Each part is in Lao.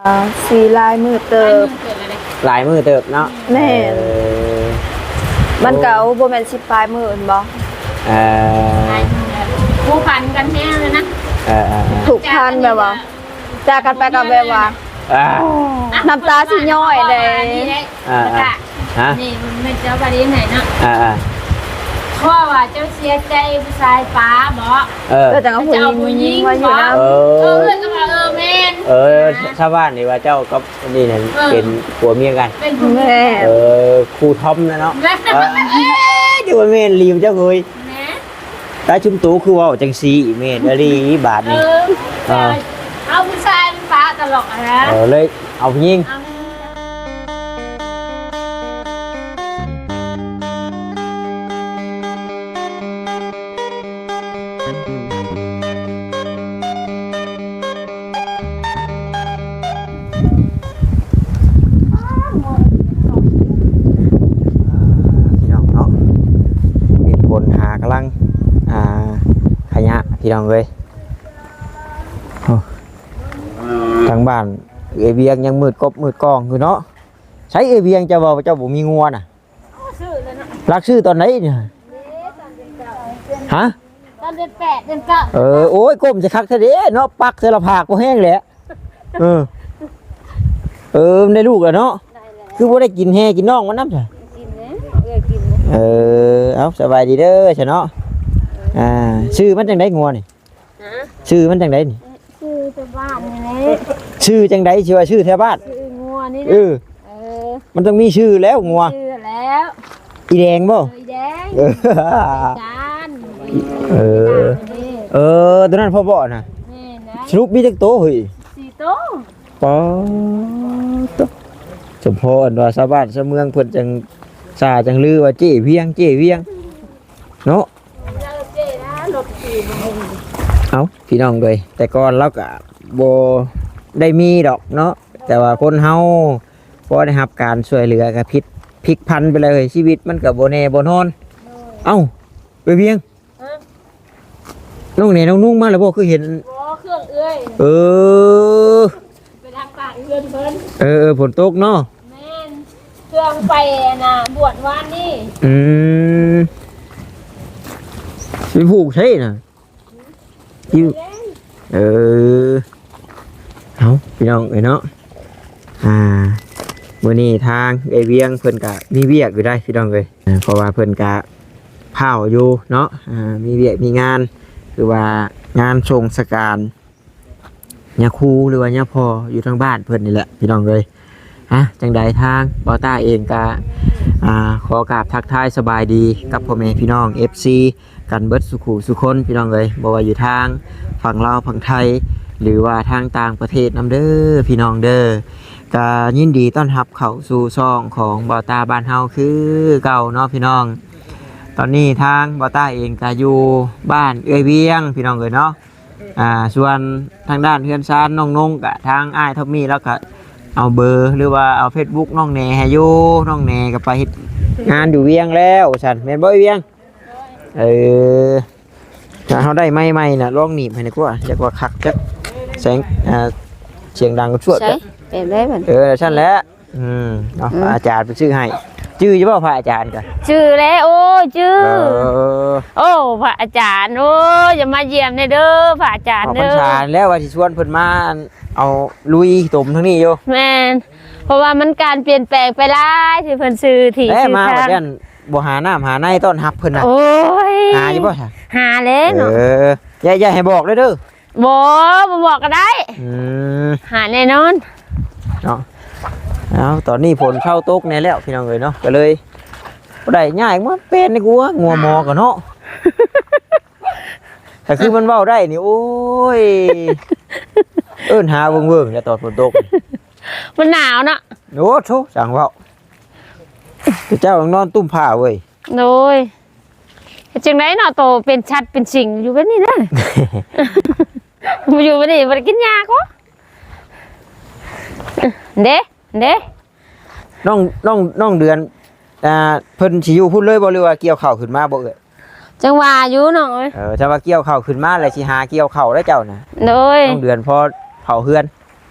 ອ່າ ສີ່ຫຼາຍມື້ເຕີບ. ຫຼາຍມື້ເຕີບເນາະ. ແມ່ນ. ເອີ ມັນກໍ ໂອ້ ບໍ່ແມ່ນສິບປາຍມື້ແມ່ນບໍ່? ເອີ ຫຼາຍມື້ແລ້ວ ຜູກພັນກັນແຮງເລີຍນະ. ເອີໆໆ ຜູກພັນແບບວ່າ ຈາກກັນໄປກໍແບບວ່າ ອ່າ ນ້ຳຕາຊິຍ້ອຍເດ້. ອ່າໆ ຮະ? ນີ້ມັນແມ່ນເຈົ້າບາດນີ້ໃຫ້ເນາະ. ອ່າໆ ເພາະວ່າເຈົ້າເສຍໃຈຜູ້ຊາຍປາບໍ? ເອີ ເອີ ແຕ່ວ່າຜູ້ຍິງ ເຈົ້າເອົາຜູ້ຍິງມາຢູ່ນຳ. ເອີ ເອີ ເອື້ອຍກໍວ່າ ເອີ ແມ່ນ. ເອີ ຊາວບ້ານນີ້ວ່າເຈົ້າກັບອັນນີ້ນັ້ນ ເອີ ເປັນຜົວເມຍກັນ. ເປັນຜົວເມຍ. ແມ່ນ. ເອີ ຄູ່ທອມນະເນາະ. ແມ່ນ. ເອີ ເອີ ຖືວ່າແມ່ນອີ່ຫຼີເຈົ້າເອີຍ. ແມ່ນ. ຕາຍຊຸມໂຕຄືເວົ້າຈັ່ງຊີ້ ແມ່ນອີ່ຫຼີບາດນີ້. ເອີ ເອີ ເອົາຜູ້ຊາຍມາປະຕະຫຼອດນະ. ເອີ ເລີຍເອົາຜູ້ຍິງ. ເອົາ ພີ່ນ້ອງເນາະ ເຫັນຄົນຫາກຳລັງ ອ່າ ຂະຫຍະ ພີ່ນ້ອງເອີຍ. ໂອ້ ທາງບ້ານເອື້ອຍວຽງຍັງມືດກົບມືດກ້ອງຢູ່ເນາະ. ໃສເອື້ອຍວຽງ ເຈົ້າວ່າເຈົ້າບໍ່ມີງົວນະ? ຊື້ແລ້ວເນາະ. ລັກຊື້ຕອນໃດນີ້? ຮະ? ຕອນເດືອນແປດ ເດືອນເກົ້າ. ເອີ ໂອ້ຍ ກົ້ມຈະຄັກແທ້ເດ້ເນາະ ປັກໃສ່ລະຜາກພໍແຮງແຫຼະ. ເອີ ເອີ ມັນໄດ້ລູກແລ້ວເນາະ. ໄດ້ແລ້ວ. ຄືບໍ່ໄດ້ກິນແຮ່ກິນນ້ອງມັນນຳຊະ? ກິນແລ້ວ ເອີ ກິນແລ້ວ. ເອີ ເອົາ ສະບາຍດີເດີຊະເນາະ. ເອີ ອ່າ ຊື່ມັນຈັ່ງໃດງົວນີ້? ຮະ? ຊື່ມັນຈັ່ງໃດນີ້? ຊື່ແຖວບ້ານນີ້ແຫຼະ. ຊື່ຈັ່ງໃດຊິວ່າຊື່ແຖວບ້ານ? ຊື່ງົວນີ້ນະ. ເອີ ເອີ ມັນຕ້ອງມີຊື່ແລ້ວງົວ. ຊື່ແລ້ວ. ອີແດງບໍ່? ເອີ ອີແດງ. ເອີ ຈານ. ເອີ ເອີ ຕົວນັ້ນພໍ່ບໍ່ນະ? ແມ່ນ. ສະຫຼຸບມີຈັກໂຕເຮີ້ຍ? ສີ່ໂຕ. ປາດໂທ້ ສົມພໍອັນວ່າຊາວບ້ານຊາວເມືອງເພິ່ນຈັ່ງຊ່າຈັ່ງລືວ່າເຈ້ວຽງ ເຈ້ວຽງເນາະ. ເອົ້າ ພີ່ນ້ອງເອີຍ ແຕ່ກ່ອນລາວກະບໍ່ໄດ້ມີດອກເນາະ ແຕ່ວ່າຄົນເຮົາພໍໄດ້ຮັບການຊ່ວຍເຫຼືອກະພິກ ພິກຜັນໄປເລີຍ ຊີວິດມັນກະບໍ່ແນ່ບໍ່ນອນ. ເອົ້າ ເອື້ອຍວຽງ ຮະ? ນ້ອງແນນ້ອງນຸ່ງມາແລ້ວບໍ່? ຄືເຫັນ ບໍ່ ເຄື່ອງເອື້ອຍ. ເອີ ໄປທາງການເຮືອນເພິ່ນ. ເອີ ເອີ ຝົນຕົກເນາະ. ແມ່ນ ເຄື່ອງໄປອັນນ່າ ບວດວານນີ້. ອືມ ຊິຜູກໃສນະ? ຢູ່ ເອີ ເອົ້າ ພີ່ນ້ອງເອີຍເນາະ ອ່າ ມື້ນີ້ທາງເອື້ອຍວຽງເພິ່ນກະມີວຽກຢູ່ໄດ໋ ພີ່ນ້ອງເອີຍ ເພາະວ່າເພິ່ນກະພ້າວຢູ່ເນາະ ອ່າ ມີວຽກມີງານ ຄືວ່າງານສົ່ງສະການຍາຄູ ຫຼືວ່າຍາພໍ່ຢູ່ທາງບ້ານເພິ່ນນີ້ແຫຼະ ພີ່ນ້ອງເອີຍ. ອ່ະ ຈັ່ງໃດທາງບ່າວຕ້າເອງກະ ອ່າ ຂໍກາບທັກທາຍສະບາຍດີກັບພໍ່ແມ່ພີ່ນ້ອງ ເອັຟຊີ ກັນເບິດສູ່ຄູ່ສູ່ຄົນ ພີ່ນ້ອງເອີຍ ບໍ່ວ່າຢູ່ທາງຝັ່ງລາວຝັ່ງໄທ ຫຼືວ່າທາງຕ່າງປະເທດນຳເດີ ພີ່ນ້ອງເດີ. ກະຍິນດີຕ້ອນຮັບເຂົ້າສູ່ຊ່ອງຂອງບ່າວຕ້າບ້ານເຮົາຄືເກົ່າເນາະ ພີ່ນ້ອງ. ຕອນນີ້ທາງບ່າວຕ້າເອງກະຢູ່ບ້ານເອື້ອຍວຽງ ພີ່ນ້ອງເອີຍເນາະ. ອ່າ ສ່ວນທາງດ້ານເຮືອນຊານນ້ອງນົງກະ ທາງອ້າຍທອມມີ້ລາວກະເອົາເບີ ຫຼືວ່າເອົາເຟສບຸກນ້ອງແນໃຫ້ຢູ່ ນ້ອງແນກະໄປເຮັດງານຢູ່ວຽງແລ້ວວ່າຊັ້ນ ແມ່ນບໍ່ ໄອ້ວຽງ? ເອີ ຖ້າເຮົາໄດ້ໄມ້ໃໝ່ນະ ລອງໜີບໃຫ້ໜ່ອຍກວ່າ ຈັກວ່າຄັກຈັກ ແສງ ອ່າ ສຽງດັງກະຊວດ. ໃສ ແບບໃດບັດ? ເອີ ຊັ້ນແຫຼະ. ອືມ ເນາະ ອືມ ພະອາຈານເພິ່ນຊື້ໃຫ້ ຈື່ຢູ່ບໍ່ ພະອາຈານກະ? ຈື່ແລ້ວ ໂອ້ຍ ຈື່. ເອີ ໂອ້ ພະອາຈານ ໂອ້ຍ ຢ່າມາຢ້ຽມແດ່ເດີ ພະອາຈານເດີ. ອອກພັນສາແລ້ວວ່າຊິຊວນເພິ່ນມາ ເອົາລຸຍຕົມທາງນີ້ຢູ່. ແມ່ນ ເພາະວ່າມັນການປ່ຽນແປງໄປຫຼາຍ ທີ່ເພິ່ນຊື້ທີ່ ແລ້ວ ຊື້ ມາ ທາງ ບັດນີ້ ບໍ່ຫານ້ຳຫາໃນຕ້ອນຮັບເພິ່ນນະ. ໂອ້ຍ ຫາຢູ່ບໍ່? ຫາແລ້ວເນາະ. ເອີ ຢ່າ ຢ່າໃຫ້ບອກເດີ. ບໍ່ ບໍ່ບອກກໍໄດ້. ອືມ ຫາແນ່ນອນເນາະ. ເອົາ ຕອນນີ້ຝົນເຊົາຕົກແນ່ແລ້ວ ພີ່ນ້ອງເອີຍເນາະ ກໍເລີຍບໍ່ໄດ້ຍ້າຍມາເປັນໃນກົວງົວໝໍກໍເນາະ. ແຕ່ຄືມັນເວົ້າໄດ້ນີ້ ໂອ້ຍ ເອີ້ນຫາເວີ້ງໆ ແລ້ວຕອນຝົນຕົກ ມັນໜາວເນາະ. ໂອ້ໂທ້ ຊ່າງເວົ້າ ເຈົ້ານອນຕຸ້ມຜ້າເວີຍ. ໂດຍ ເຮັດຈັ່ງໃດເນາະ ໂຕເປັນສັດເປັນສິ່ງຢູ່ແບບນີ້ນະ. ມາຢູ່ແບບນີ້ບໍ່ໄດ້ກິນຢາກໍ ເດ້ ເດ້ ນ້ອງ ນ້ອງ ນ້ອງເດືອນ ອ່າ ເພິ່ນຊິຢູ່ພຸ້ນເລີຍບໍ່ ຫຼືວ່າກ່ຽວເຂົ້າຂຶ້ນມາບໍ່ເອື້ອຍ? ຈັ່ງວ່າຢູ່ນ້ອງເອີຍ. ເອີ ຖ້າວ່າກ່ຽວເຂົ້າຂຶ້ນມາແລ້ວຊິຫາກ່ຽວເຂົ້າແລ້ວເຈົ້ານະ. ໂດຍ ນ້ອງເດືອນພໍເຝົ້າເຮືອນ.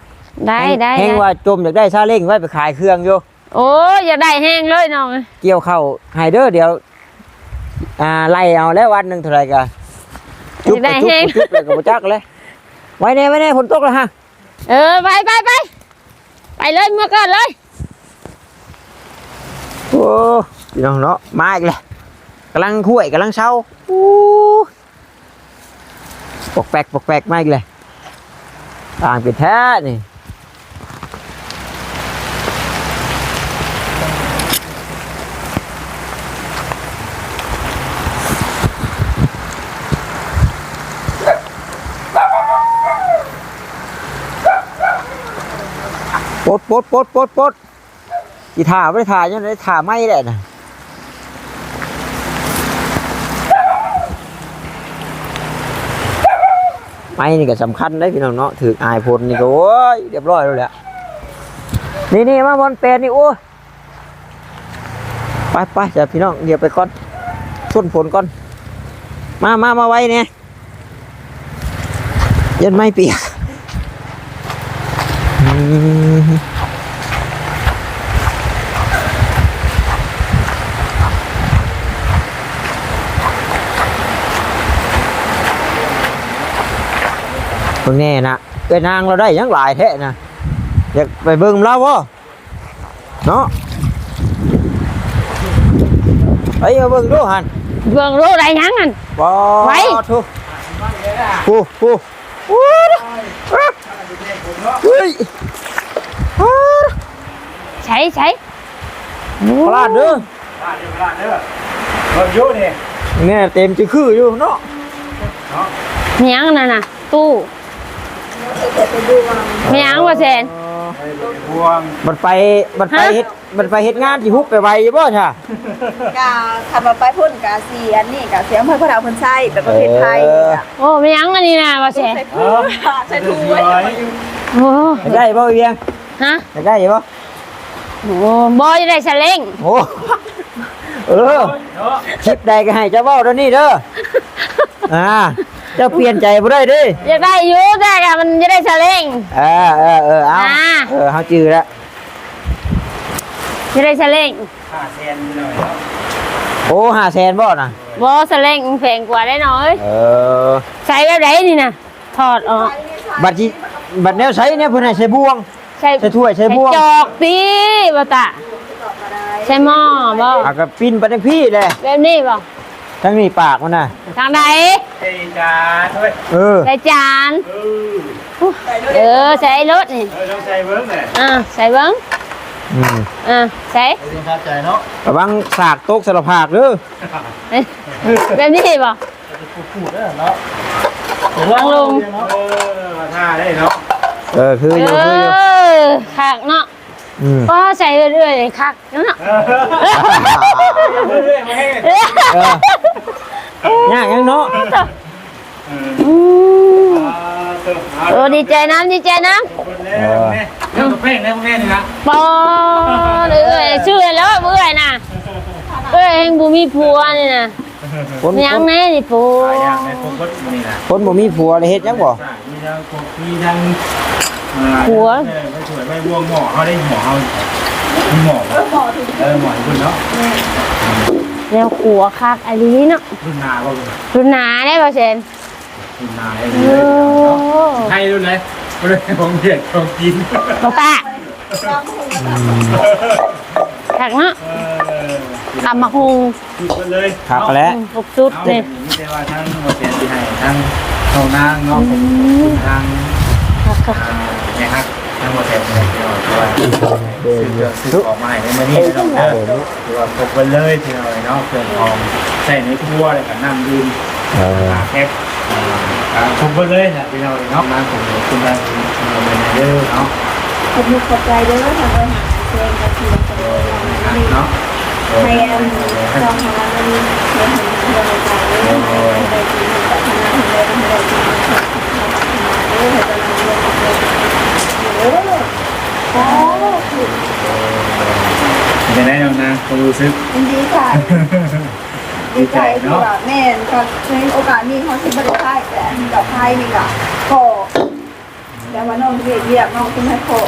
ໄດ້ ແຮງ ໄດ້ ແຮງ ໄດ້ ວ່າຈົ່ມຢາກໄດ້ຊາເລັ້ງໄວ້ໄປຂາຍເຄື່ອງຢູ່. ໂອ້ຍ ຢາກໄດ້ແຮງເລີຍນ້ອງ. ກ່ຽວເຂົ້າໃຫ້ເດີ ດຽວ ອ່າ ໄລ່ເອົາແລ້ວ ວັນໜຶ່ງເທົ່າໃດກະ ຈຸບ ຢາກໄດ້ແຮງ ຈຸບ ຈຸບ ແລ້ວກະບໍ່ຈັກເລີຍ. ໄວ້ແດ່ ໄວ້ແດ່ ຝົນຕົກແລ້ວຮະ. ເອີ ໄປ ໄປ ໄປ ໄປເລີຍ ເມືອກ່ອນເລີຍ. ໂອ້ ພີ່ນ້ອງເນາະ ມາອີກແລ້ວ ກຳລັງຫ້ວຍ ກຳລັງເຊົາ. ໂອ້ ປອກແປກ ປອກແປກ ມາອີກແລ້ວ ອ່າງເປັນແທ້ນີ້. ປົດ ປົດ ປົດ ປົດ ປົດ. ຊິຖ້າ ບໍ່ໄດ້ຖ້າຫຍັງ ໄດ້ຖ້າໄມ້ແຫຼະນະ. ໄມ້ນີ້ກໍສຳຄັນເດ້ພີ່ນ້ອງເນາະ ຖືກອາຍຝົນນີ້ກໍ ໂອ້ຍ ຮຽບຮ້ອຍແລ້ວແຫຼະ. ນີ້ໆ ມາບ່ອນແປດນີ້ ໂອ້ຍ ໄປໆ ຈ້ະພີ່ນ້ອງ ດຽວໄປກ່ອນ ຊົນຝົນກ່ອນ. ມາ ມາ ມາໄວແດ່. ຢ້ານໄມ້ປຽກ. ອືມ ເບິ່ງແດ່ນະ ເອື້ອຍນາງລາວໄດ້ຫຍັງຫຼາຍແທ້ນະ ຢາກໄປເບິ່ງນຳລາວບໍ່? ເນາະ ໄປເບິ່ງດູຫັ້ນ ເບິ່ງດູໄດ້ຫຍັງຫັ້ນ. ວ້າ ໄວ ໂທ້ ໂອ້ ໂອ້ ເຮີ້ຍ ໃສ ໃສ ໂອ້ ພະລາດເດີ ພະລາດເດີ ເບິ່ງຢູ່ນີ້ ແນ່ເຕັມຈື່ຄືຢູ່ເນາະ. ເນາະ ຫຍັງນັ້ນນະ ຕູ້ ແມ່ນຫຍັງ ບໍ່ແຊນ? ບໍ່ໄດ້ຫ່ວງ ມັນໄປ ມັນໄປເຮັດ ມັນໄປເຮັດງານຊິຮຸບໄປໄຫວຢູ່ບໍ່ຊະ? ກະຄັນວ່າໄປພຸ້ນກະຊິອັນນີ້ ກະຊິເອົາໃຫ້ພໍ່ເຖົ້າເພິ່ນໃຊ້ ແບບປະເພດໄທນີ້ກະ. ໂອ້ ແມ່ນຫຍັງອັນນີ້ນະ ບໍ່ແຊນ? ໃສ່ຖົງ ໃສ່ຖົງໄວ້. ໂອ້ ຢາກໄດ້ບໍ່ ວຽງ? ຮະ? ຢາກໄດ້ບໍ່? ໂອ້ ບໍ່ ຢາກໄດ້ສາເລັ້ງ. ໂອ້ ເອີ ຄລິບໃດກໍໃຫ້ເຈົ້າເວົ້າດຽວນີ້ເດີ. ອ່າ ເຈົ້າປ່ຽນໃຈບໍ່ໄດ້ເດ້. ຢາກໄດ້ຢູ່ ແຕ່ກະມັນຢາກໄດ້ສາເລັ້ງ. ເອີ ເອີ ເອີ ເອົາ ອ່າ ເອີ ເຮົາຈື່ແລ້ວ ຢາກໄດ້ສາເລັ້ງ. ຫ້າແສນ ພີ່ນ້ອງເນາະ. ໂອ້ ຫ້າແສນບໍ່ນະ? ບໍ່ ສາເລັ້ງແພງກວ່າໄດ໋ນ້ອງເອີຍ. ເອີ ໃສ່ແບບໃດນີ້ນະ? ຖອດອອກ ບັດຊິ ບັດແນວໃສ່ແນວເພິ່ນໃຫ້ໃສ່ບ່ວງ ໃສ່ ໃສ່ຖ້ວຍ ໃສ່ບ່ວງ ໃສ່ຈອກຕິ ບໍ່ຕາ ໃສ່ໝໍ້ບໍ່? ອ່າ ກໍປິ່ນໄປທາງພີ້ແຫຼະ ແບບນີ້ບໍ່? ທາງນີ້ປາກມັນນະ ທາງໃດ? ໃສ່ຈານເວີຍ ເອີ ໃສ່ຈານ ເອີ ເອີ ໃສ່ລົດນີ້ ເອີ ລອງໃສ່ເບິ່ງແຫຼະ ອ່າ ໃສ່ເບິ່ງ ອືມ ອ່າ ໃສ່ ໃສ່ໃຈເນາະ ລະວັງສາກຕົກໃສ່ລະພາກເດີ ແບບນີ້ບໍ່? ເນາະ ເອີ ວ່າທ່າໄດ້ເນາະ ເອີ ຄືຢູ່ ເອີ ຄືຢູ່ ຄັກເນາະ ອືມ ກໍໃສ່ເລື້ອຍໆ ຄັກເນາະ ເອີ ເອີ ຍາກຫຍັງເນາະ ອືມ ເອີ ດີໃຈນຳ ດີໃຈນຳ ເອີ ແມ່ ເຈົ້າກໍແພງໃນພວກແມ່ນີ້ນະ ບໍ່ ເອື້ອຍ ເອື້ອຍ ຊື່ແລ້ວເອື້ອຍນະ ເອື້ອຍແຮ່ງບໍ່ມີຜົວນີ້ນະ. ຄົນ ມີຫຍັງແດ່ນີ້ປູ ຫຼາຍຢ່າງໃນຄົນເບິດມື້ນີ້ນະ ຄົນບໍ່ມີຜົວລະເຮັດຫຍັງບໍ່? ມີທັງຄົນ ມີທັງ ອ່າ ຜົວ ເອີ ໄປຖ້ວຍໄປບ່ວງໝໍ້ເຮົາໄດ້ ໝໍ້ເຮົາ ມີໝໍ້ບໍ່? ເອີ ໝໍ້ຖືກ ເອີ ໝໍ້ຢູ່ພຸ້ນເນາະ ແມ່ນ ແນວຄົວຄັກອີ່ຫຼີເນາະ ລຸ້ນໜ້າບໍ່? ລຸ້ນໜ້າໄດ໋ ບໍ່ແຊນ ລຸ້ນໜ້າໄດ້ເລີຍເນາະ ໃຫ້ລຸ້ນໃດ ບໍ່ໄດ້ຂອງວຽດຂອງຈີນ ບໍ່ປະ ອືມ ຄັກເນາະ ເອີ ຕຳບັກຫຸ່ງ ຄົບເບິດເລີຍ ຄັກແຫຼະ ຄົບຊຸດນີ້ ມີແຕ່ວ່າທາງບໍ່ແຊນຊິໃຫ້ທາງນ້ອງນາງເນາະ ອືມ ທາງ ຄັກໆ ອ່າ ແມ່ຮັກ ທາງບໍ່ແຊນເນາະ ທີ່ວ່າຊື້ເຄື່ອງຊື້ຂອງມາໃຫ້ໃນມື້ນີ້ເນາະ ເອີ ຖືວ່າຄົບເບິດເລີຍ ພີ່ນ້ອງເອີຍເນາະ ເຄື່ອງຂອງໃຊ້ໃນຄົວ ແລ້ວກໍນ້ຳດື່ມ ເອີ ຫ້າແພັກ ອ່າ ຄົບເບິດເລີຍນະ ພີ່ນ້ອງເອີຍເນາະ ນາງ ຂອບຄຸນທາງເດີເນາະ ຂອບຄຸນຂອບໃຈເດີ ທາງເດີ ເນາະ ໃຫ້ອັນ ເຈົ້າຂອງເຮົາມີ ໃຫ້ເຫັນເຮືອນໃຈເດີ ໃຫ້ໄດ້ທີ່ປາດຖະໜາ ໃຫ້ໄດ້ ໃຫ້ໄດ້ທີ່ເດີ ໃຫ້ເຈົ້ານຳເຮືອນເດີ ເອີ ສາທຸ ເປັນຈັ່ງໃດນ້ອງນາງ ຄວາມຮູ້ສຶກ? ດີໃຈ ດີໃຈເນາະ ດີໃຈທີ່ວ່າ ແມ່ນ ກໍໃນໂອກາດນີ້ເຮົາຊິບໍ່ໄດ້ພາຍ ແຕ່ອັນດອກໄຟນີ້ກໍຂໍ ແຕ່ວ່ານ້ອງເຮັດວຽກ ນ້ອງເຮັດໃຫ້ພໍ່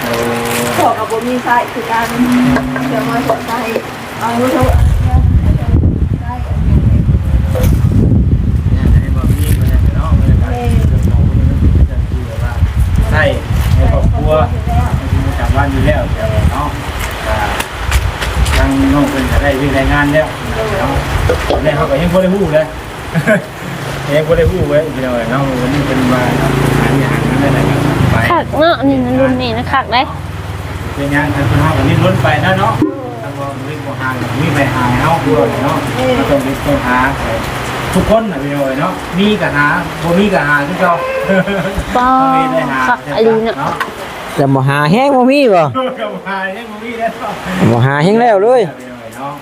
ເອີ ພໍ່ກໍບໍ່ມີໃຊ້ຄືກັນ ແຕ່ວ່າພໍ່ໃຊ້ ເອົາໂທ ໃຊ້ ໃຊ້ໃນຄອບຄົວ ໃນຊີວິດປະຈຳວັນຢູ່ແລ້ວເນາະ ກໍທາງນ້ອງເພິ່ນກໍໄດ້ວຽກໄດ້ງານແລ້ວເນາະ ແຕ່ເຮົາກໍຍັງບໍ່ໄດ້ຮູ້ເລີຍ. ເອີ ບໍ່ໄດ້ຮູ້ເວີຍ ພີ່ນ້ອງເອີຍເນາະ ວັນນີ້ເພິ່ນວ່າ ອັນນີ້ ອັນນັ້ນແຫຼະ ໄປ ຄັກເນາະ ນີ້ ລຸ້ນນີ້ນະ ຄັກເດ້ ເປັນຫຍັງ ທາງເຮົາກໍດີ້ນລົນໄປນະເນາະ ທາງວ່າເຮັດບໍ່ຫາ ມີໄປຫາເຮົາດ້ວຍເນາະ ເຮົາຕ້ອງເຮັດ ຕ້ອງຫາ ທຸກຄົນນະ ພີ່ນ້ອງເອີຍເນາະ ມີກໍຫາ ບໍ່ມີກໍຫາຄືເກົ່າ ຕ້ອງໄດ້ຫາ ຄັກອີ່ຫຼີເນາະ ເນາະ ແຕ່ບໍ່ຫາແຮງບໍ່ມີບໍ່ ກໍບໍ່ຫາແຮງບໍ່ມີແລ້ວ ບໍ່ຫາແຮງແລ້ວເລີຍ ພີ່ນ້ອງເອີຍເນາະ.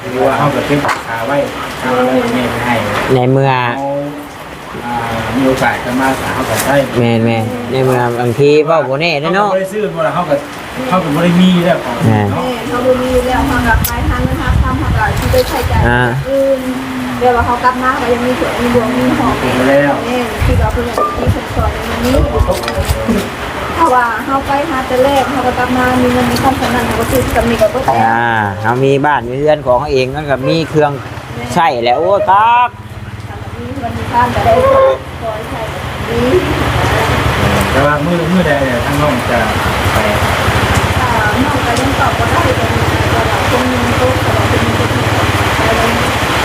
ຫຼືວ່າເຮົາກໍເກັບຮັກສາໄວ້ ເຮົາກໍເກັບໄວ້ໃຫ້ ໃນເມື່ອ ເຮົາ ອ່າ ມີໂອກາດກັບມາ ເຮົາກໍໃຊ້ ແມ່ນໆ ໃນເມື່ອບາງທີເວົ້າບໍ່ແນ່ເດ້ເນາະ ເຮົາກໍບໍ່ໄດ້ຊື້ບໍ່ລະ ເຮົາກໍ ເຮົາກໍບໍ່ໄດ້ມີແລ້ວຂອງເນາະ ແມ່ນ ເຮົາບໍ່ມີແລ້ວ ເຮົາກໍໄປຫາເງິນຫາຄຳ ເຮົາກໍຊິໄປໃຊ້ຈ່າຍ ອືມ ອື່ນ ແບບວ່າເຮົາກັບມາ ເຮົາກໍຍັງມີຖ້ວຍ ມີບ່ວງ ມີຫອມ ແມ່ນ ແມ່ນ ຄິດວ່າເພິ່ນກໍມີເພິ່ນຊ່ອຍໃນມື້ນີ້ ເພາະວ່າເຮົາໄປຫາແຕ່ແລກ ເຮົາກໍກັບມາມີເງິນມີຄຳສ່ຳນັ້ນ ເຮົາກໍຊື້ສ່ຳນີ້ກໍເບິດແລ້ວ ອ່າ ເຮົາມີບ້ານມີເຮືອນຂອງເຮົາເອງ ມັນກໍມີເຄື່ອງ ແມ່ນ ໃຊ້ແລ້ວ ໂອ້ຍ ຄັກ ມີເຮືອນມີຊານກໍໄດ້ ພໍໃຊ້ດີ ແຕ່ວ່າມື້ ມື້ໃດທາງນ້ອງຈະໄປ ອ່າ ນ້ອງກໍຍັງຕອບບໍ່ໄດ້ ແຕ່ວ່າຄົນ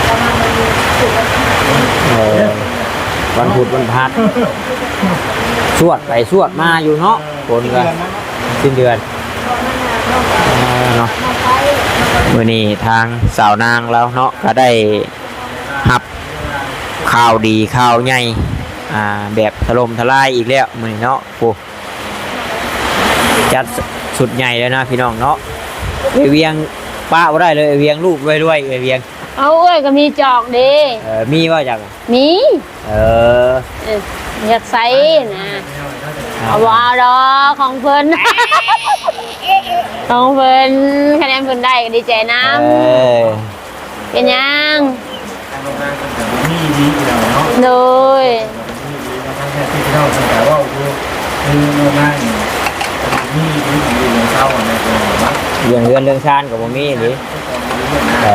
ປະມານວັນພຸດ ເອີ ວັນພຸດ ວັນພະຫັດ ສວດໄປສວດມາຢູ່ເນາະ ເອີ ຄົນກໍ ສິ້ນເດືອນ ເອີ ເນາະ ມື້ນີ້ທາງສາວນາງລາວເນາະ ກໍໄດ້ຮັບຂ່າວດີຂ່າວໃຫຍ່ ອ່າ ແບບຖະຫຼົ່ມທະລາຍອີກແລ້ວມື້ນີ້ເນາະ ໂອ້ ຈັດຊຸດໃຫຍ່ເລີຍນະພີ່ນ້ອງເນາະ ເອື້ອຍວຽງປະບໍ່ໄດ້ເລີຍ ເອື້ອຍວຽງລູກລວຍໆ ເອື້ອຍວຽງ ເອົາ ເອື້ອຍກໍມີຈອກເດ້ ເອີ ມີບໍ່ຈັກ ມີ ເອີ ເອີ ຢາກໃຊ້ນະ ອ່າ ເອົາບໍ່ເອົາດອກຂອງເພິ່ນ ຂອງເພິ່ນ ຄະແນນເພິ່ນໄດ້ກໍດີໃຈນຳ ເອີ ເປັນຫຍັງ ທາງໂຮງງານເພິ່ນກໍບໍ່ມີດີຢູ່ແລ້ວເນາະ ໂດຍ ບໍ່ມີດີເນາະ ທາງແມ່ພີ່ນ້ອງເພິ່ນກໍເວົ້າຢູ່ ຄືໂຮງງານນີ້ ມັນມີດີຢູ່ເລື່ອງເຊົາຫັ້ນນະ ເລື່ອງເຮືອນເລື່ອງຊານກໍບໍ່ມີເດ້ ເອີ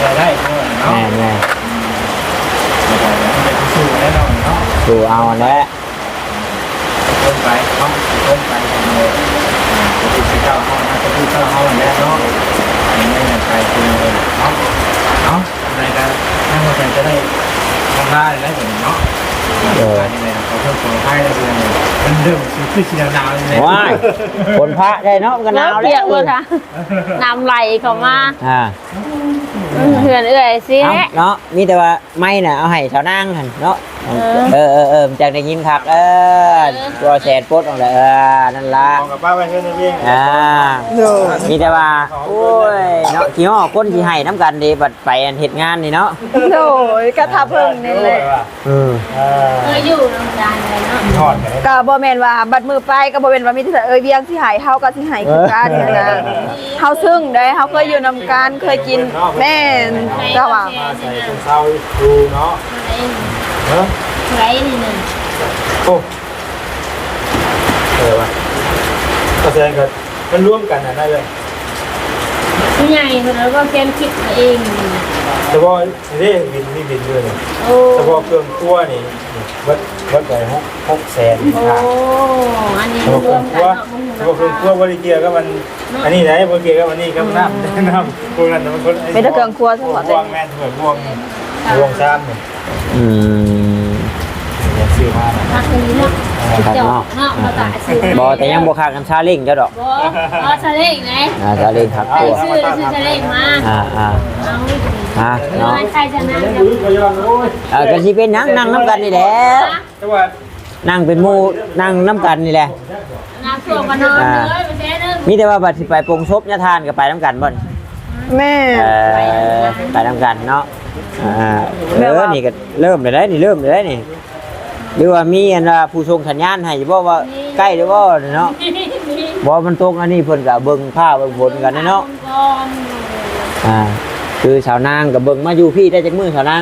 ກໍໄດ້ ກໍໄດ້ເນາະ ແມ່ນໆ ອືມ ກໍຕ້ອງໄດ້ສູ້ແລ້ວເນາະ ສູ້ເອົາຫັ້ນແຫຼະ ຄົນໄປເນາະ ຄົນໄປເນາະ ອ່າ ກໍຄືເຈົ້າເຮົານະ ກໍຄືເຈົ້າເຮົາຫັ້ນແຫຼະເນາະ ໄປຄືເນາະ ເອົາ ຈັ່ງໃດກໍທາງເຮົາກໍຈະໄດ້ທຳລາຍແລ້ວເນາະ ເອີ ຂອໂທດຂໍອະໄພແລ້ວ ມັນເລີ່ມຄືຊິໜາວໆ ນີ້ແຫຼະ ວ້າຍ ຝົນພະໄດ້ເນາະ ມັນກໍໜາວແລ້ວ ເປີກເບິດ ນ້ຳໄຫຼເຂົ້າມາ ອ່າ ເຮືອນເອື້ອຍຊິແຫຼະ ເອົ້າ ເນາະ ມີແຕ່ວ່າ ໄມ້ນະ ເອົາໃຫ້ສາວນາງຫັ້ນເນາະ ເອີ ເອີ ເອີ ເອີ ມັນຈັ່ງໄດ້ຍິນຄັກ ເອີ ເອີ ຕົວແສນປົດອອກແລ້ວ ເອີ ນັ້ນລະ ເອົາກັບປ້າໄວ້ເຮືອນເວງ ອ່າ ໂດຍ ມີແຕ່ວ່າ ໂອ້ຍ ເນາະ ຊິຮອດຄົນຊິໃຫ້ນຳກັນເດ້ ບັດໄປອັນເຮັດງານນີ້ເນາະ ໂດຍ ກະຖ້າເບິ່ງນີ້ແຫຼະ ເອີ ເອີ ເອີ ຢູ່ນຳກັນເນາະ ຮອດກັນ ກະບໍ່ແມ່ນວ່າບັດມື້ໄປ ກະບໍ່ແມ່ນວ່າມີແຕ່ເອື້ອຍວຽງຊິໃຫ້ ເຮົາກະຊິໃຫ້ຄືກັນຫັ້ນນະ ເອີ ເຮົາຊຶ້ງເດ້ ເຮົາເຄີຍຢູ່ນຳກັນ ເຄີຍກິນ ແມ່ນ ເຈົ້າວ່າ ມາໃສ່ເຊົາຢູ່ເນາະ ເອີ ເທົ່າໃດນີ້ໜຶ່ງ ໂອ້ ເອີ ວ່າ ກໍແສດງກໍມັນລວມກັນຫັ້ນນະເອີຍ ຜູ້ໃຫຍ່ເພິ່ນເອົາເວົ້າແຊນຄິດເອົາເອງ ສະເພາະເດ້ ບິນ ມີບິນດ້ວຍນີ້ ໂອ້ ສະເພາະເຄື່ອງຄົວນີ້ ເບິດ ເບິດໄປຫົກ ຫົກແສນ ໂອ້ ອັນນີ້ ສະເພາະເຄື່ອງຄົວ ສະເພາະເຄື່ອງຄົວບໍ່ໄດ້ກ່ຽວກັບມັນ ອັນນີ້ໄດ໋ ບໍ່ກ່ຽວກັບອັນນີ້ ກັບນ້ຳ ນ້ຳ ພວກນັ້ນມັນຄົນ ມີແຕ່ເຄື່ອງຄົວສະເພາະ ພວກແມ່ນ ພວກ ພວກຊາມນີ້ ອືມ ຊື້ມານະ ຄັກເນາະ ເນາະ ເນາະ ບໍ່ ແຕ່ຍັງບໍ່ຄັກກັນຊາເລັງເຈົ້າດອກ ບໍ່ ເອົາຊາເລັງແຫຼະ ອ່າ ຊາເລັງຄັກກວ່າ ຊື້ ຊື້ຊາເລັງມາ ອ່າ ອ່າ ເອົາ ຮະ ເນາະ ໃຄຊະນະ ເອີ ກໍຊິເປັນຫຍັງ ນັ່ງນຳກັນນີ້ແຫຼະ ນັ່ງເປັນໝູ່ ນັ່ງນຳກັນນີ້ແຫຼະ ນ້ຳຖ້ວມກໍນອນເລີຍ ມີແຕ່ວ່າບັດຊິໄປປົງສົບຍາທ່ານກໍໄປນຳກັນບໍ່ນີ້ ແມ່ນ ເອີ ໄປນຳກັນເນາະ ອ່າ ເອີ ນີ້ກໍເລີ່ມແລ້ວເດ້ ນີ້ເລີ່ມແລ້ວເດ້ນີ້ ຫຼືວ່າມີອັນວ່າຜູ້ສົ່ງສັນຍານໃຫ້ຢູ່ບໍ່ວ່າໃກ້ຫຼືບໍ່ເນາະ ບໍ່ ມັນຕົກອັນນີ້ເພິ່ນກໍເບິ່ງຟ້າເບິ່ງຝົນກັນເນາະ ອ່າ ຄືສາວນາງກໍເບິ່ງມາຢູ່ພີ້ໄດ້ຈັກມື້ສາວນາງ?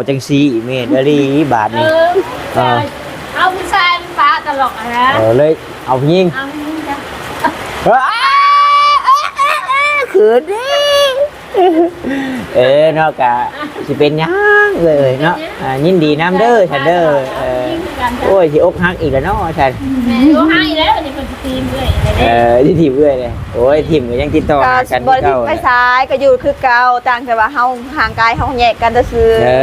າະຈັ່ງຊີ້ ແມ່ນອີ່ຫຼີບາດນີ້ ເອີ ເອີ ເອົາຜູ້ຊາຍມາປະຕະຫຼອດຫັ້ນນະ ເອີ ເລີຍເອົາຜູ້ຍິງ ເອົາຜູ້ຍິງຈ້ະ ເອີ ເຂີນເດ້ ເອີ ເນາະ ກະຊິເປັນຫຍັງເອີຍເນາະ ອ່າ ຍິນດີນຳເດີ ເອີ ຊັ້ນເດີ ເອີ ຍິນດີນຳ ໂອ້ຍ ຊິອົກຫັກອີກແລ້ວເນາະຊັ້ນ ແມ່ນ ອົກຫັກອີກແລ້ວ ອັນນີ້ເພິ່ນຊິຖິ້ມເອື້ອຍແລ້ວເດ້ ເອີ ຊິຖິ້ມເອື້ອຍເລີຍ ໂອ້ຍ ຖິ້ມກໍຍັງຕິດຕໍ່ຫາກັນຄືເກົ່າ ບໍ່ໄດ້ຖິ້ມໄປໃສ ກໍຢູ່ຄືເກົ່າ ຕ່າງແຕ່ວ່າເຮົາ ຮ່າງກາຍເຮົາແຍກກັນຊື່ໆ ເອີ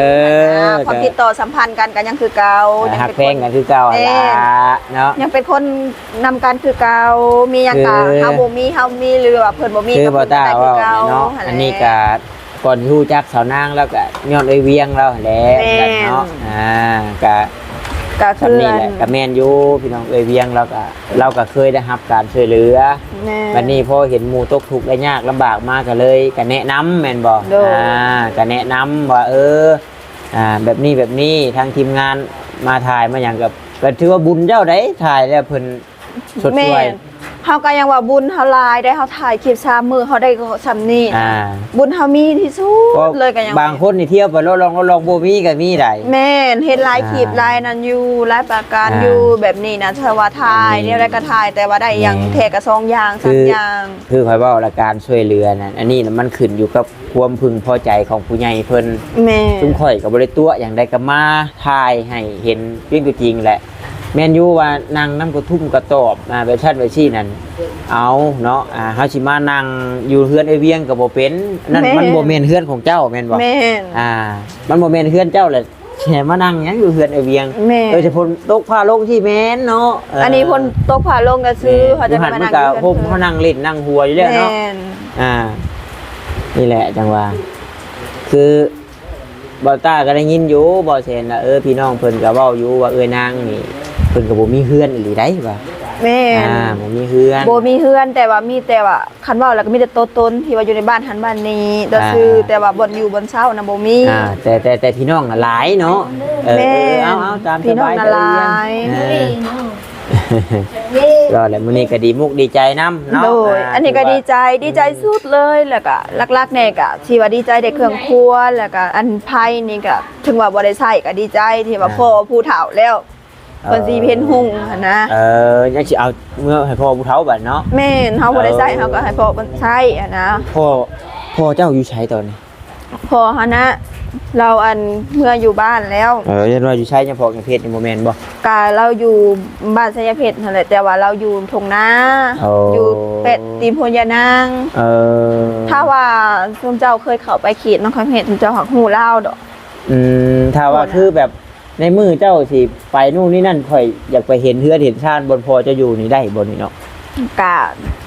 ອ່າ ຄວາມຕິດຕໍ່ສຳພັນກັນກໍຍັງຄືເກົ່າ ອ່າ ຍັງເປັນ ຮັກແພງກັນຄືເກົ່າຫັ້ນລະ ແມ່ນ ເນາະ ຍັງເປັນຄົນ ນຳກັນຄືເກົ່າ ມີຫຍັງກະ ຄື ເຮົາບໍ່ມີ ເຮົາມີ ຫຼືວ່າເພິ່ນບໍ່ມີ ຄື ກໍ ບໍ່ຕ້າ ເວົ້າເນາະ ອັນນີ້ກະ ກ່ອນທີ່ຮູ້ຈັກສາວນາງ ແລ້ວກະຍ້ອນເອື້ອຍວຽງລາວຫັ້ນແຫຼະ ແມ່ນ ເນາະ ອ່າ ກະ ກະຄື ສ່ຳນີ້ແຫຼະ ອັນ ກະແມ່ນຢູ່ ພີ່ນ້ອງເອື້ອຍວຽງລາວກະ ລາວກະເຄີຍໄດ້ຮັບການຊ່ວຍເຫຼືອ ແມ່ນ ບັດນີ້ພໍເຫັນໝູ່ຕົກທຸກໄດ້ຍາກລຳບາກມາ ກະເລີຍ ກະແນະນຳແມ່ນບໍ່ ໂດຍ ອ່າ ກະແນະນຳວ່າ ເອີ ອ່າ ແບບນີ້ ແບບນີ້ ທາງທີມງານມາຖ່າຍມາຫຍັງ ກະ ກະຖືວ່າບຸນເຈົ້າໃດ ຖ່າຍແລ້ວເພິ່ນ ຊົດຊ່ວຍ ແມ່ນ ເຮົາກໍຍັງວ່າບຸນເຮົາຫຼາຍໄດ໋ ເຮົາຖ່າຍຄລິບສາມມື້ ເຮົາໄດ້ສ່ຳນີ້ ອ່າ ບຸນເຮົາມີທີ່ສຸດເລີຍ ກໍຍັງ ບາງຄົນນີ້ທ່ຽວໄປເລາະລອງ ເລາະລອງ ບໍ່ມີກໍມີໄດ໋ ແມ່ນ ເຮັດຫຼາຍຄລິບ ອ່າ ຫຼາຍນັ້ນຢູ່ ຫຼາຍປະການ ອ່າ ຢູ່ ແບບນີ້ນະ ຖ້າວ່າຖ່າຍ ອືມ ແນວໃດກໍຖ່າຍ ແຕ່ວ່າໄດ້ຫຍັງ ແມ່ນ ແທ້ກໍສອງຢ່າງ ສາມຢ່າງ ຄື ຄືຂ້ອຍເວົ້າລະ ການຊ່ວຍເຫຼືອນັ້ນ ອັນນີ້ນະ ມັນຂຶ້ນຢູ່ກັບຄວາມເພິ່ງພໍໃຈຂອງຜູ້ໃຫຍ່ເພິ່ນ ແມ່ນ ຊຸມຂ້ອຍກໍບໍ່ໄດ້ຕົວະຫຍັງໃດ ກໍມາຖ່າຍໃຫ້ເຫັນວຽງຕົວຈິງແຫຼະ ແມ່ນຢູ່ວ່ານັ່ງນຳກະທຸ່ມກະຕອບ ອ່າ ແບບຊັ້ນແບບຊີ້ນັ້ນ ເອົາເນາະ ອ່າ ເຮົາຊິມານັ່ງຢູ່ເຮືອນເອື້ອຍວຽງກໍບໍ່ເປັນ ນັ້ນ ແມ່ນ ມັນບໍ່ແມ່ນເຮືອນຂອງເຈົ້າແມ່ນບໍ່? ແມ່ນ ອ່າ ມັນບໍ່ແມ່ນເຮືອນເຈົ້າແຫຼະ ຊິໃຫ້ມານັ່ງຫຍັງຢູ່ເຮືອນເອື້ອຍວຽງ? ແມ່ນ ເອີ ຈະພົນຕົກຟ້າລົງທີ່ແມ່ນເນາະ ເອີ ອັນນີ້ພົນຕົກຟ້າລົງກໍຊື່ ເອີ ເຂົາຈະມານັ່ງຢູ່ເຮືອນ ເພິ່ນ ເຮົານັ່ງຫຼິ້ນນັ່ງຫົວຢູ່ແລ້ວເນາະ ແມ່ນ ອ່າ ນີ້ແຫຼະຈັ່ງວ່າ ຄື ບ່າວຕ້າກໍໄດ້ຍິນຢູ່ ບ່າວແສນວ່າ ເອີ ພີ່ນ້ອງເພິ່ນກໍເວົ້າຢູ່ວ່າ ເອື້ອຍນາງນີ້ ເພິ່ນກໍບໍ່ມີເຮືອນອີ່ຫຼີໃດ໋ວ່າ ແມ່ນ ອ່າ ບໍ່ມີເຮືອນ ບໍ່ມີເຮືອນ ແຕ່ວ່າມີແຕ່ວ່າ ຄັນເວົ້າແລ້ວກໍມີແຕ່ຕົວຕົນທີ່ວ່າຢູ່ໃນບ້ານຫັ້ນບ້ານນີ້ ອ່າ ຊື່ໆ ແຕ່ວ່າບ່ອນຢູ່ບ່ອນເຊົານະບໍ່ມີ ອ່າ ແຕ່ ແຕ່ ແຕ່ພີ່ນ້ອງນະຫຼາຍເນາະ ເອີ ແມ່ນ ເອີ ເອົາ ເອົາ ຕາມສະບາຍ ພີ່ນ້ອງນະຫຼາຍ ເອີ ກໍແຫຼະ ມື້ນີ້ກໍດີມຸກດີໃຈນຳເນາະ ໂດຍ ອ່າ ອັນນີ້ກໍດີໃຈ ຖືວ່າ ດີໃຈສຸດເລີຍ ແລ້ວກໍຫຼັກໆແນ່ກໍທີ່ວ່າດີໃຈໄດ້ເຄື່ອງຄົວ ແລ້ວກໍອັນໄຟນີ້ກໍ ເຖິງວ່າບໍ່ໄດ້ໃຊ້ກໍດີໃຈທີ່ວ່າ ອ່າ ພໍ່ຜູ້ເຖົ້າແລ້ວ ເອີ ເພິ່ນຊິເຫັນຮຸ່ງຫັ້ນນະ ເອີ ຍັງຊິເອົາເມືອໃຫ້ພໍ່ຜູ້ເຖົ້າບັດເນາະ ແມ່ນ ເຮົາບໍ່ໄດ້ໃຊ້ ເອີ ເຮົາກໍໃຫ້ພໍ່ເພິ່ນໃຊ້ຫັ້ນນະ ພໍ່ ພໍ່ເຈົ້າຢູ່ໃສຕອນນີ້? ພໍ່ຫັ້ນນະ ລາວອັນເມືອຢູ່ບ້ານແລ້ວ ເອີ ຢ້ານວ່າຢູ່ໄຊຍະເພາະ ຍະເພັດນີ້ບໍ່ແມ່ນບໍ່? ກະລາວຢູ່ບ້ານໄຊຍະເພັດຫັ້ນແຫຼະ ແຕ່ວ່າລາວຢູ່ທົ່ງນາ ໂອ້ ຢູ່ແປະຕີນໂພນຍານາງ ເອີ ຖ້າວ່າຊຸມເຈົ້າເຄີຍເຂົ້າໄປເຂດນະຄອນເພດ ຊຸມເຈົ້າຫາກຮູ້ລາວດອກ ອືມ ຖ້າວ່າຄືແບບ ໃນມື້ເຈົ້າຊິໄປໂນ່ນນີ້ນັ້ນ ຂ້ອຍຢາກໄປເຫັນເຮືອນເຫັນຊານບ່ອນພໍ່ເຈົ້າຢູ່ນີ້ໄດ້ບໍ່ນີ້ເນາະ? ກະ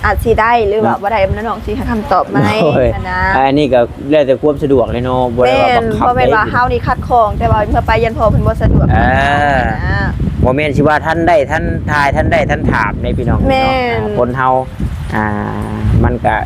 ອາດຊິໄດ້ ຫຼືວ່າ ເນາະ ບໍ່ໄດ້ ນ້ອງໆຊິໃຫ້ຄຳຕອບໃໝ່ ໂດຍ ຫັ້ນນະ ອັນນີ້ກໍແລ້ວແຕ່ຄວາມສະດວກເລີຍເນາະ ບໍ່ໄດ້ວ່າບັງຄັບ ແມ່ນ ບໍ່ແມ່ນວ່າເຮົານີ້ຂັດຂ້ອງ ແຕ່ວ່າເມື່ອໄປຢ້ານພໍ່ເພິ່ນບໍ່ສະດວກ ອ່າ ຫັ້ນນະ ບໍ່ແມ່ນຊິວ່າທັນໄດ້ ທັນຖ່າຍ ທັນໄດ້ ທັນຖາມເດ້ພີ່ນ້ອງ ແມ່ນ ເນາະ ອ່າ ຄົນເຮົາ ອ່າ ມັນກະ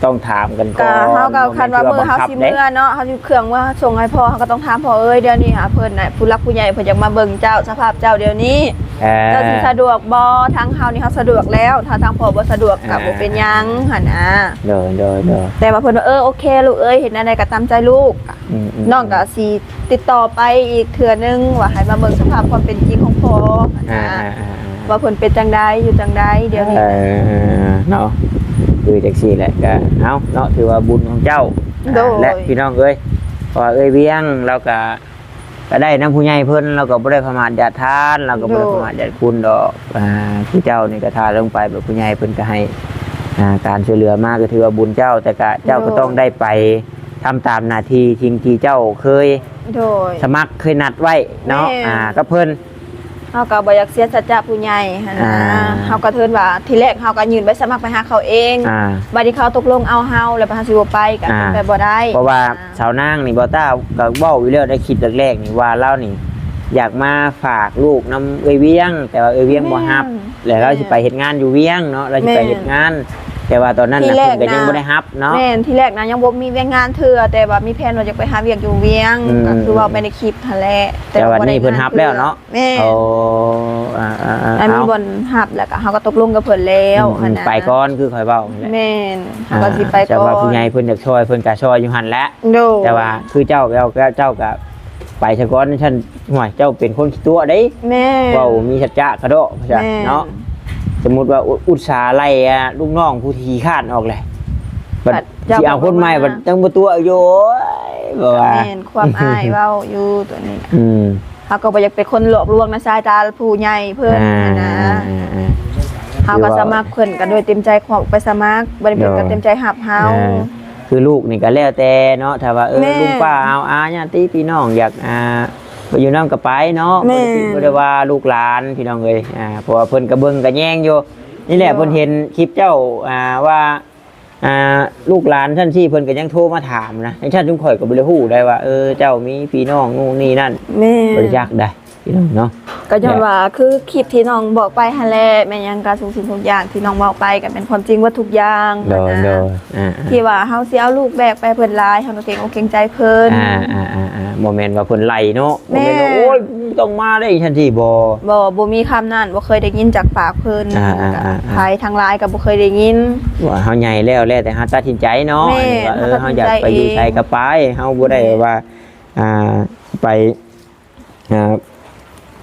ຕ້ອງຖາມກັນກ່ອນ ກະເຮົາກໍ ບໍ່ແມ່ນ ຄັນວ່າມື້ເຮົາຊິເມືອເນາະ ເຮົາຊິເຄື່ອງເມືອສົ່ງໃຫ້ພໍ່ ເຮົາກໍຕ້ອງຖາມພໍ່ ເອີຍ ດຽວນີ້ຫາເພິ່ນນະ ຜູ້ຫຼັກຜູ້ໃຫຍ່ເພິ່ນຢາກມາເບິ່ງເຈົ້າ ສະພາບເຈົ້າດຽວນີ້ ເອີ ເຈົ້າຊິສະດວກບໍ່? ທາງເຮົານີ້ເຮົາສະດວກແລ້ວ ຖ້າທາງພໍ່ບໍ່ສະດວກກໍ ອ່າ ບໍ່ເປັນຫຍັງຫັ້ນນະ ໂດຍ ໂດຍ ໂດຍ ແຕ່ວ່າເພິ່ນວ່າ ເອີ ໂອເຄລູກເອີຍ ເຮັດແນວໃດກໍຕາມໃຈລູກ ອືມໆ ນ້ອງກໍຊິ ຕິດຕໍ່ໄປອີກເທື່ອໜຶ່ງ ວ່າໃຫ້ມາເບິ່ງສະພາບຄວາມເປັນຈິງຂອງພໍ່ຫັ້ນນະ ອ່າໆໆໆ ວ່າເພິ່ນເປັນຈັ່ງໃດ ຢູ່ຈັ່ງໃດດຽວນີ້ ເອີ ເນາະ ຄືຈັ່ງຊີ້ແຫຼະ ກະເອົາເນາະ ຖືວ່າບຸນຂອງເຈົ້າ ໂດຍ ແລະ ພີ່ນ້ອງເອີຍ ເພາະວ່າເອື້ອຍວຽງລາວກະ ກະໄດ້ນຳຜູ້ໃຫຍ່ເພິ່ນ ລາວກໍບໍ່ໄດ້ປະໝາດຢາດທ່ານ ລາວກໍບໍ່ໄດ້ ໂດຍ ປະໝາດຢາດຄຸນດອກ ອ່າ ຄືເຈົ້ານີ້ກະຖ້າລົງໄປແບບຜູ້ໃຫຍ່ເພິ່ນກະໃຫ້ ອ່າ ການຊ່ວຍເຫຼືອມາ ກະຖືວ່າບຸນເຈົ້າ ແຕ່ກະເຈົ້າ ໂດຍ ກໍຕ້ອງໄດ້ໄປ ທຳຕາມໜ້າທີ່ ສິ່ງທີ່ເຈົ້າເຄີຍ ໂດຍ ສະໝັກເຄີຍນັດໄວ້ເນາະ ແມ່ນ ອ່າ ກັບເພິ່ນ ເຮົາກໍບໍ່ຢາກເສຍສັດຈະຜູ້ໃຫຍ່ຫັ້ນນະ. ອ່າ ເຮົາກໍເຖິງວ່າ ທີແລກເຮົາກໍຍື່ນໃບສະໝັກໄປຫາເຂົາເອງ. ອ່າ ບັດນີ້ເຂົາຕົກລົງເອົາເຮົາ ແລ້ວເຮົາຊິບໍ່ໄປກໍເປັນໄປບໍ່ໄດ້. ອ່າ ເພາະວ່າ ອ່າ ຊາວນາງນີ້ ບ່າວຕ້າກໍເວົ້າຢູ່ແລ້ວໃນຄລິບແລກໆນີ້ວ່າ ລາວນີ້ຢາກມາຝາກລູກນຳເອື້ອຍວຽງ ແຕ່ວ່າເອື້ອຍວຽງບໍ່ຮັບ. ແມ່ນ ແລ້ວລາວຊິໄປເຮັດງານຢູ່ວຽງເນາະ ລາວຊິໄປເຮັດງານ. ແມ່ນ ແຕ່ວ່າຕອນນັ້ນນະ ທີແລກ ເພິ່ນກໍຍັງບໍ່ໄດ້ຮັບເນາະ. ແມ່ນ ທີແລກນະຍັງບໍ່ມີວຽກງານເທື່ອ ແຕ່ວ່າມີແຜນວ່າຈະໄປຫາວຽກຢູ່ວຽງ. ອືມ ກໍຄືເວົ້າໄປໃນຄລິບຫັ້ນແຫຼະ ແຕ່ວ່າບັດນີ້ເພິ່ນຮັບແລ້ວເນາະ. ແມ່ນ ໂອ້ ອ່າໆໆ ອັນມີ ເອົາ ບ່ອນຮັບ ແລ້ວກໍເຮົາກໍຕົກລົງກັບເພິ່ນແລ້ວ. ອືມໆ ຫັ້ນນະ ໄປກ່ອນ ຄືຂ້ອຍເວົ້າຫັ້ນແຫຼະ. ແມ່ນ ເຮົາກໍຊິໄປກ່ອນ. ອ່າ ແຕ່ວ່າຜູ້ໃຫຍ່ເພິ່ນຢາກຊ່ອຍ ເພິ່ນກໍຊ່ອຍຢູ່ຫັ້ນແຫຼະ. ໂດຍ ແຕ່ວ່າຄືເຈົ້າ ເຈົ້າ ເຈົ້າກໍໄປຊະກ່ອນ ຊັ້ນ ຫ້ວຍ ເຈົ້າເປັນຄົນຂີ້ຕົວະເດ້. ແມ່ນ ເວົ້າມີສັດຈະກະເດາະ ແມ່ນ ເນາະ. ສົມມຸດວ່າອຸ ອຸດສາໄລ່ ອ່າ ລູກນ້ອງຜູ້ທີ່ຂີ້ຄ້ານອອກແຫຼະ ບັດ ບັດເຈົ້າ ຊິເອົາຄົນໃໝ່ ມາ ບັດຍັງບໍ່ຕົວະຢູ່. ໂອ້ຍ ບໍ່ວ່າ ແມ່ນ ຄວາມອ້າຍເວົ້າຢູ່ຕົວນີ້. ອືມ ເຮົາກໍບໍ່ຢາກເປັນຄົນຫຼອກລວງໃນສາຍຕາຜູ້ໃຫຍ່ເພິ່ນ. ອ່າ ຫັ້ນນະ ອ່າໆໆ ເຮົາກໍ ຄືວ່າ ສະໝັກ ເພິ່ນກໍໂດຍເຕັມໃຈຂອງໄປສະໝັກ ບໍ່ໄດ້ເພິ່ນກໍ ໂດຍ ເຕັມໃຈຮັບເຮົາ. ອ່າ ຄືລູກນີ້ກໍແລ້ວແຕ່ເນາະ ຖ້າວ່າ ເອີ ແມ່ນ ລຸງປ້າເອົາ ອາ ຍາດຕິພີ່ນ້ອງຢາກ ອ່າ ໄປຢູ່ນຳກໍໄປເນາະ. ແມ່ນ ບໍ່ໄດ້ ບໍ່ໄດ້ວ່າລູກຫຼານພີ່ນ້ອງເອີຍ. ອ່າ ເພາະວ່າເພິ່ນກໍເບິ່ງກໍແຍງຢູ່. ນີ້ແຫຼະ ໂດຍ ເພິ່ນເຫັນຄລິບເຈົ້າ ອ່າ ວ່າ ອ່າ ລູກຫຼານຊັ້ນຊີ້ ເພິ່ນກໍຍັງໂທມາຖາມນະ. ຈັ່ງຊັ້ນຊຸມຂ້ອຍກໍບໍ່ໄດ້ຮູ້ໄດ້ວ່າ ເອີ ເຈົ້າມີພີ່ນ້ອງນູ່ນນີ້ນັ້ນ. ແມ່ນ ບໍ່ໄດ້ຈັກໄດ໋ ພີ່ນ້ອງເນາະ. ກໍຍ້ອນວ່າຄືຄລິບທີ່ນ້ອງບອກໄປຫັ້ນແຫຼະ ແມ່ນຫຍັງກໍທຸກສິ່ງທຸກຢ່າງທີ່ນ້ອງເວົ້າໄປກໍເປັນຄວາມຈິງເບິດທຸກຢ່າງ. ໂດຍ ຫັ້ນນະ ໂດຍ ອ່າໆ ທີ່ວ່າເຮົາຊິເອົາລູກແບກໄປເພິ່ນຫຼາຍ ເຮົາກໍເກງອົກເກງໃຈເພິ່ນ. ອ່າໆໆໆ ບໍ່ແມ່ນວ່າເພິ່ນໄລ່ເນາະ. ແມ່ນ ບໍ່ແມ່ນວ່າ ໂອ້ຍ ຕ້ອງມາໄດ້ ຊັ້ນຊີ້ ບໍ່ ບໍ່ ບໍ່ມີຄຳນັ້ນ ບໍ່ເຄີຍໄດ້ຍິນຈາກປາກເພິ່ນ. ອ່າໆໆໆ ໃຜທາງຫຼາຍກໍບໍ່ເຄີຍໄດ້ຍິນ ວ່າເຮົາໃຫຍ່ແລ້ວ ແລ້ວແຕ່ເຮົາຕັດສິນໃຈເນາະ. ແມ່ນ ວ່າ ເອີ ເຮົາຕັດສິນໃຈເອງ ເຮົາຢາກໄປຢູ່ໃສກໍໄປ ເຮົາບໍ່ໄດ້ ແມ່ນ ວ່າ ອ່າ ໄປ ອ່າ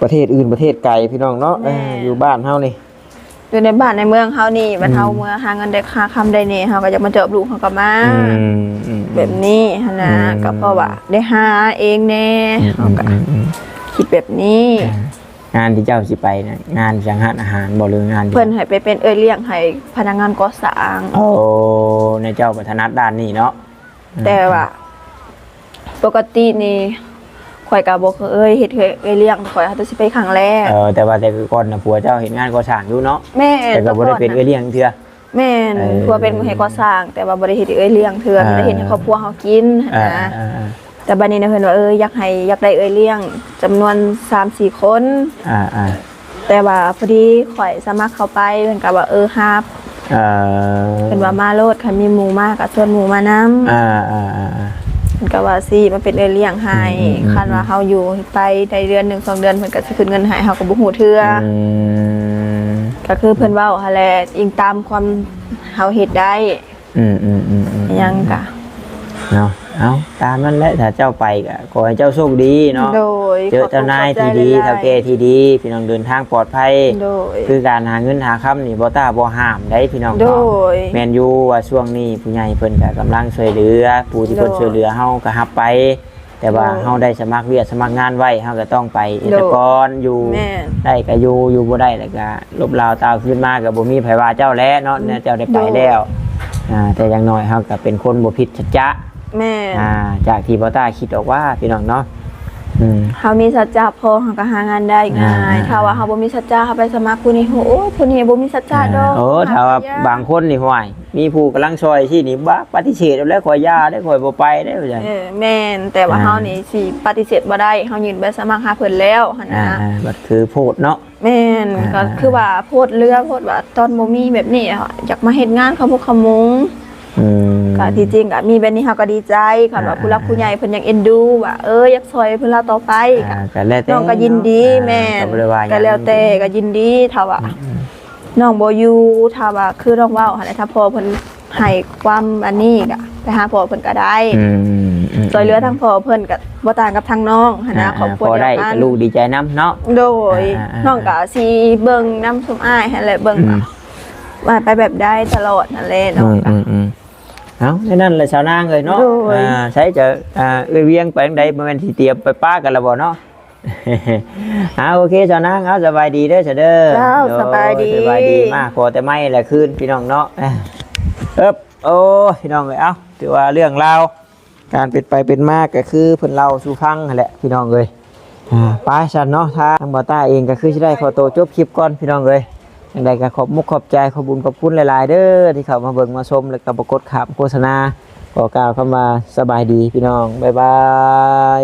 ປະເທດອື່ນປະເທດໄກພີ່ນ້ອງເນາະ. ແມ່ນ ເອີ ຢູ່ບ້ານເຮົານີ້ ຢູ່ໃນບ້ານໃນເມືອງເຮົານີ້ ບັດເຮົາ ອືມ ເມືອຫາເງິນໄດ້ຄ່າຄຳໄດ້ແດ່ ເຮົາກໍຢາກມາຈອບລູກເຮົາກໍມາ. ອືມໆໆ ແບບນີ້ຫັ້ນນະ. ອືມ ກໍເພາະວ່າໄດ້ຫາເອງແດ່ ອືມໆໆ ເຮົາກໍ ອືມ ຄິດແບບນີ້. ອ່າ ງານທີ່ເຈົ້າຊິໄປນະ ງານສັງຫານອາຫານບໍ່ ຫຼືງານ ເພິ່ນໃຫ້ໄປເປັນເອື້ອຍລ້ຽງໃຫ້ພະນັກງານກໍ່ສ້າງ. ໂອ້ ໃນເຈົ້າກໍຖະໜັດດ້ານນີ້ເນາະ. ແຕ່ວ່າປົກກະຕິນີ້ຂ້ອຍກໍບໍ່ເຄີຍເຮັດເອື້ອຍລ້ຽງ ຂ້ອຍຫາແຕ່ຊິໄປຄັ້ງແລກ. ເອີ ແຕ່ວ່າແຕ່ກ່ອນນະ ຜົວເຈົ້າເຮັດງານກໍ່ສ້າງຢູ່ເນາະ. ແມ່ນ ແຕ່ກໍບໍ່ໄດ້ເປັນເອື້ອຍລ້ຽງເທື່ອ. ແມ່ນ ເອີ ຜົວເປັນຜູ້ເຮັດກໍ່ສ້າງ ແຕ່ວ່າບໍ່ໄດ້ເຮັດເອື້ອຍລ້ຽງເທື່ອ. ອ່າ ມີແຕ່ເຮັດໃຫ້ຄອບຄົວເຮົາກິນຫັ້ນນະ. ອ່າໆໆ ແຕ່ບັດນີ້ນະ ເພິ່ນວ່າ ເອີ ຢາກໃຫ້ ຢາກໄດ້ເອື້ອຍລ້ຽງຈຳນວນສາມສີ່ຄົນ. ອ່າໆ ແຕ່ວ່າພໍດີຂ້ອຍສະໝັກເຂົ້າໄປ ເພິ່ນກໍວ່າ ເອີ ຮັບ. ເອີ ເພິ່ນວ່າມາໂລດ ຄັນມີໝູ່ມາກໍຊວນໝູ່ມານຳ. ອ່າໆໆ ເພິ່ນກໍວ່າຊິມາເປັນເອື້ອຍລ້ຽງໃຫ້. ອືມໆໆໆ ຄັນວ່າເຮົາຢູ່ໄປໄດ້ເດືອນໜຶ່ງສອງເດືອນ ເພິ່ນກໍຊິຂຶ້ນເງິນໃຫ້ ເຮົາກໍບໍ່ຮູ້ເທື່ອ. ອືມ ກໍຄືເພິ່ນເວົ້າຫັ້ນແຫຼະ ອີງຕາມຄວາມເຮົາເຮັດໄດ້. ອືມໆໆໆ ຫຍັງກະເນາະ. ເອົາ ຕາມນັ້ນແຫຼະ ຖ້າເຈົ້າໄປກະຂໍໃຫ້ເຈົ້າໂຊກດີເນາະ. ໂດຍ ເຈີເຈົ້ານາຍທີ່ດີ ຂອບໃຈຫຼາຍໆ ເຖົ້າແກ່ທີ່ດີ ພີ່ນ້ອງເດີນທາງປອດໄພ. ໂດຍ ຄືການຫາເງິນຫາຄຳນີ້ ບໍ່ຕ້າບໍ່ຫ້າມໄດ໋ ພີ່ນ້ອງເນາະ. ໂດຍ ແມ່ນຢູ່ວ່າຊ່ວງນີ້ຜູ້ໃຫຍ່ເພິ່ນກະກຳລັງຊ່ວຍເຫຼືອ ຜູ້ທີ່ເພິ່ນ ໂດຍ ຊ່ວຍເຫຼືອເຮົາກະຮັບໄປ. ແຕ່ວ່າ ໂດຍ ເຮົາໄດ້ສະໝັກວຽກສະໝັກງານໄວ້ ເຮົາກໍຕ້ອງໄປເຮັດ ໂດຍ ແຕ່ກ່ອນຢູ່. ແມ່ນ ໄດ້ກໍຢູ່ ຢູ່ບໍ່ໄດ້ແລ້ວກໍລົບລາວຕ່າວຄືນມາ ກໍບໍ່ມີໃຜວ່າເຈົ້າແຫຼະເນາະ. ອືມ ແນວເຈົ້າໄດ້ໄປແລ້ວ. ໂດຍ ອ່າ ແຕ່ຢ່າງໜ້ອຍເຮົາກໍເປັນຄົນບໍ່ຜິດສັດຈະ. ແມ່ນ ອ່າ ຈາກທີ່ບ່າວຕ້າຄິດອອກວ່າ ພີ່ນ້ອງເນາະ. ອືມ ເຮົາມີສັດຈະພໍ ເຮົາກໍຫາງານໄດ້ງ່າຍ. ອ່າໆໆ ຖ້າວ່າເຮົາບໍ່ມີສັດຈະ ເຮົາໄປສະໝັກຜູ້ນີ້ ໂອ້ຍ ຜູ້ນີ້ບໍ່ມີສັດຈະດອກ. ເອີ ຖ້າວ່າບາງຄົນນີ້ ຫ້ວຍ ມີຜູ້ກຳລັງຊ່ອຍຊີ້ນີ້ ບາ ປະຕິເສດເອົາແລ້ວ ຂ້ອຍຢ່າເດ້ ຂ້ອຍບໍ່ໄປເດ້ ວ່າຊັ້ນ. ເອີ ແມ່ນ ແຕ່ວ່າ ອ່າ ເຮົານີ້ຊິປະຕິເສດບໍ່ໄດ້ ເຮົາຍື່ນໃບສະໝັກຫາເພິ່ນແລ້ວຫັ້ນນະ. ອ່າໆ ບັດຄືໂພດເນາະ. ແມ່ນ ອ່າໆໆ ກໍຄືວ່າໂພດເຫຼືອ ໂພດວ່າຕອນບໍ່ມີແບບນີ້ ຢາກມາເຮັດງານຂະມຸກຂະມຸງ. ອືມ ກໍທີ່ຈິງກໍມີແບບນີ້ເຮົາກໍດີໃຈ ຄັນວ່າ ອ່າໆໆ ຜູ້ຫຼັກຜູ້ໃຫຍ່ເພິ່ນຍັງເອັນດູວ່າ ເອີ ຢາກຊ່ອຍເພິ່ນລາວຕໍ່ໄປ ອ່າ ກໍ ກໍແລ້ວແຕ່ ນ້ອງກໍຍິນດີ. ເນາະ ແມ່ນ ອ່າ ກໍບໍ່ໄດ້ວ່າຫຍັງ ກໍແລ້ວແຕ່ ກໍຍິນດີ ຖ້າວ່າ ອືມໆ ນ້ອງບໍ່ຢູ່ ຖ້າວ່າຄືນ້ອງເວົ້າຫັ້ນແຫຼະ ຖ້າພໍ່ເພິ່ນໃຫ້ຄວາມອັນນີ້ກະໄປຫາພໍ່ເພິ່ນກະໄດ້. ອືມໆໆ ຊ່ວຍເຫຼືອທາງພໍ່ເພິ່ນກະບໍ່ຕ່າງກັບທາງນ້ອງຫັ້ນນະ. ອ່າໆ ຄອບຄົວດຽວກັນ ພໍໄດ້ ລູກດີໃຈນຳເນາະ. ໂດຍ ອ່າໆໆໆ ນ້ອງກະຊິເບິ່ງນຳຊຸມອ້າຍຫັ້ນແຫຼະ ເບິ່ງ ອືມ ວ່າ ວ່າໄປແບບໃດຕະຫຼອດຫັ້ນແຫຼະ ນ້ອງກະ ອືມໆໆ ເອົາ ແນວນັ້ນແຫຼະສາວນາງເອີຍເນາະ. ໂດຍ ອ່າ ໃສຈະ ອ່າ ເອື້ອຍວຽງໄປທາງໃດ ບໍ່ແມ່ນຊິຕຽມໄປປະກັນລະບໍ່ເນາະ? ອ່າ ໂອເຄ ສາວນາງ ເອົາ ສະບາຍດີເດີ ສະເດີ. ເຈົ້າ ໂດຍ ສະບາຍດີ ສະບາຍດີ. ມາຂໍແຕ່ໄມ້ລະຄືນ ພີ່ນ້ອງເນາະ. ເອີບ ໂອ້ຍ ພີ່ນ້ອງເອີຍ ເອົາ ຖືວ່າເລື່ອງລາວການເປັນໄປເປັນມາ ກໍຄືເພິ່ນເລົ່າສູ່ຟັງຫັ້ນແຫຼະ ພີ່ນ້ອງເອີຍ. ອ່າ ໄປຊັ້ນເນາະ ທາງບ່າວຕ້າເອງກໍຄືຊິໄດ້ຂໍໂຕຈົບຄລິບກ່ອນພີ່ນ້ອງເອີຍ. ຈັ່ງໃດກໍຂອບມຸກຂອບໃຈ ຂອບບຸນຂອບຄຸນຫຼາຍໆເດີ ທີ່ເຂົ້າມາເບິ່ງມາຊົມ ແລ້ວກໍບໍ່ກົດຂ້າມໂຄສະນາ. ຂໍກ່າວຄຳວ່າສະບາຍດີພີ່ນ້ອງ ບາຍບາຍ.